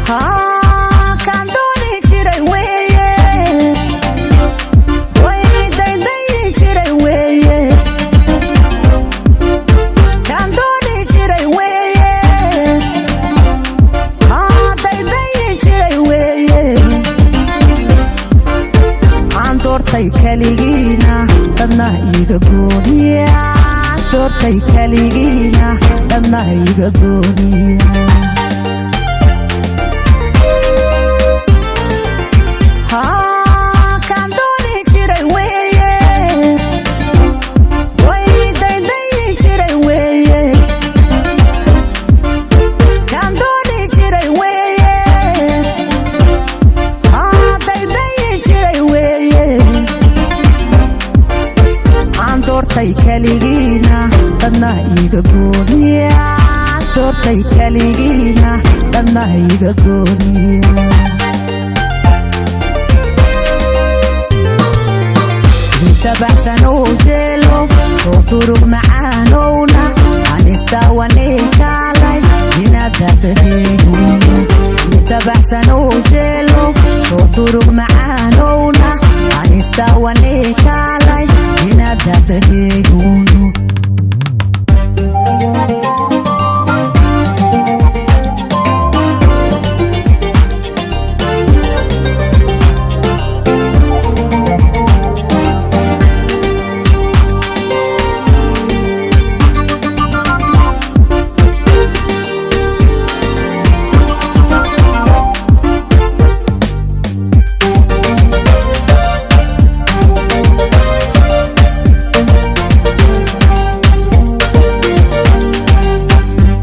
Haa, kaan dooni jiray weeye, way daydayi jiray weeye, kaan dooni jiray weeye, haa, daydayi jiray weeye, aan doortay keligiina, dadna iga gooniya, doortay keligiina, dadna iga gooniya. Haa, kaan dooni jiray weeye, way daydayi jiray weeye, kaan dooni jiray weeye, haa, daydayi jiray weeye, aan doortay keligiina, dadna iga gooniya, doortay keligiina, dadna iga gooniya. Tabaxsan oo jeelo soo durug macaanowna anistawanee kaalay inaadadaheehunu. Tabaxsan oo jeelo soo durug macaanowna anistawanee kaalay inaadadaheehunu.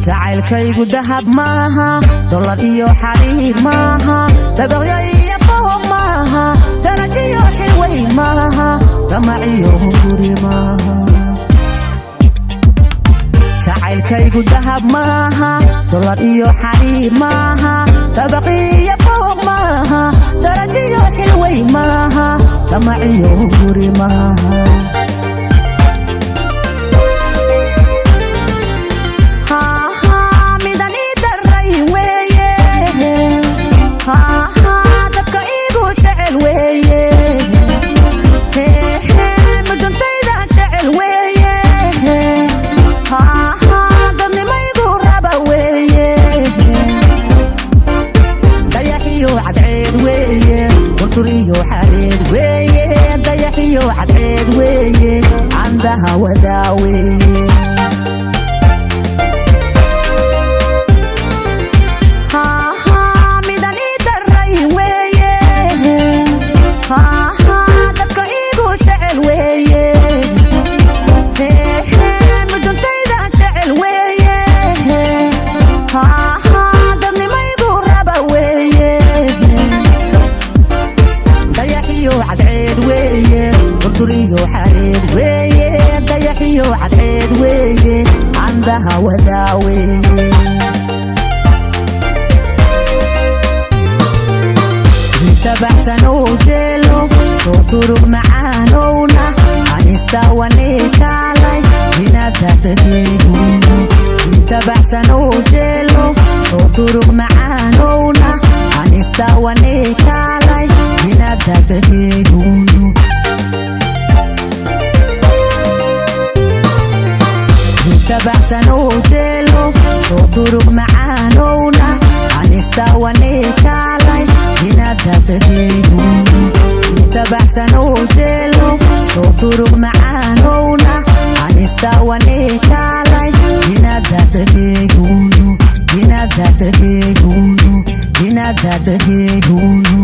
Jacaylkaygu dahab maaha, dolar iyo xariir maaha, dabaqyo iyo foho maaha, darajiyo xilweyn maaha, damaciyo hunguri maaha. Jacaylkaygu dahab maaha, dolar iyo xariir maaha, dabaqiyo fooq maaha, darajiyo xilweyn maaha, damaciyo hunguri maaha. Haa, midan ii daray weeye, haa, dadka iigu jecel weeye, hehe, mudantayda jecel weeye, haa, dadnimaygu raba weeye, dayaxiyo cadceed weeye, durdur iyo xareed weeye, dayaxiyo cadceed weeye, candaha wadaa weeye. Haa, midan ii daray weeye, haa, dadka iigu jecel weeye, hehe, mudantayda jecel weeye, haa, dadnimaygu raba weeye, dayaxiyo cadceed weeye, durdur iyo xareed weeye, dayaxiyo cadceed weeye, candaha wadaa weeye. Tabaxsan oo jeelo soo durug macaanowna anistawanee kaalay inaadadaheehunu. Tabaxsan oo jeelo soo durug macaanowna anistawanee kaalay inaadadaheehunu. Tabaxsan oo jeelo soo durug macaanowna anistawanee kaalay inaadadaheehunu. Tabaxsan oo jeelo soo durug macaanowna anistawanee kaalay inaadadaheehunu, inaadadaheehunu, inaadadaheehunu.